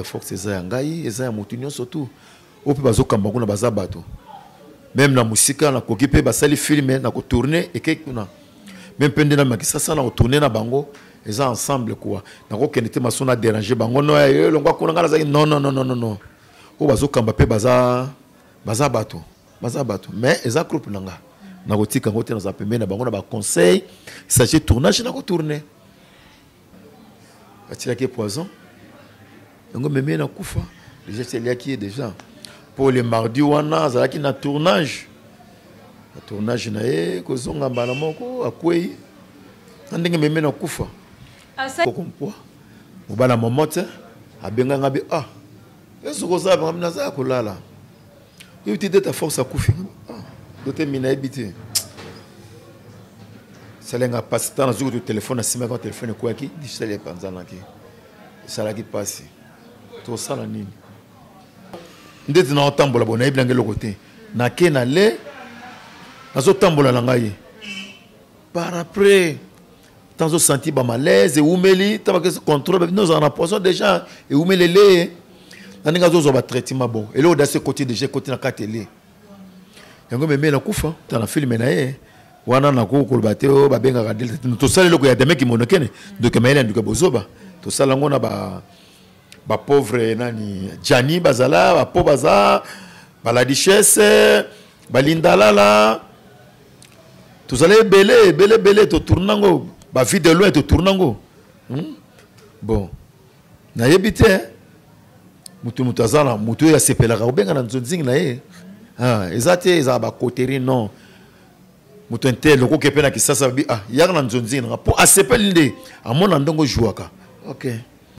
Force eza ya ngai, eza ya motu nyonso tu oyo mpe bazokamba kuna, baza bato meme na mosika. Nakoki mpe basali filme na kotourne ekei kuna, meme mpe nde na makisasa na kotourne na bango, eza ensemble quoi. Nakokende te maso na déranger bango, no elongwa kuna, ngai nazalaki, non, non, non, non, non. Oyo bazokamba mpe baza bato, baza bato, mais eza groupe na nga, nakotika yango te. Naza pembeni na bango na baconseil, s'agit tournage, nakotourne. Batielaki poison, yango meme na kufa déjà, ti eliaki ye déjà. Mpo le mardi wana azalaki na tournage, na tournage na ye, kozonga mbala moko akwei na ndenge meme na kufa. Kokompwa mobala momo te, abenganga bi: "Ah, esoki oza bango, naza ya kolala, oyebi te deta force akufi." Ah, dote mina yebi te, esalenga mpasi. Ntango nazwi kutu telefone, nasimaki telefone, ekweyaki, digital epanzanaki, esalaki mpasi. Tosala nini? Ndeti naotambola bo, nayebi nanga eloko te, nake na le, nazotambola na ngai. Par après, ntango ozosentir bamalaise, ewumeli, ntango bakesi contrôle, babino ozala na poison déjà, ewumelele na ndenge azozwa batraitement. Bon, eloko dasi ekoti déjà, ekoti na kati, ele yango meme nakufa. Ta na filme na ye wana, nakoki koloba te oyo babengaka delta. Tosala eloko ya Dameki Monokene, ndoki mayele ya ndoki ya bozoba. Tosala yango na ba bapauvre nani jani, bazala bapo, baza bala duchesse, balindalala, tozala ebele ebele ebele. Totourne yango, bavie de loin, totourne yango. Bon, nayebi te, motu aza na motu oyo asepelaka kobenga na nzonzingi na ye. Ah, eza te, ezala bacoterie, non, moto intel okoki mpe na Kisasa, babi: "Ah, yaka na nzonzingi nanga," mpo asepeli nde amona ndongo ojouaka. Ok.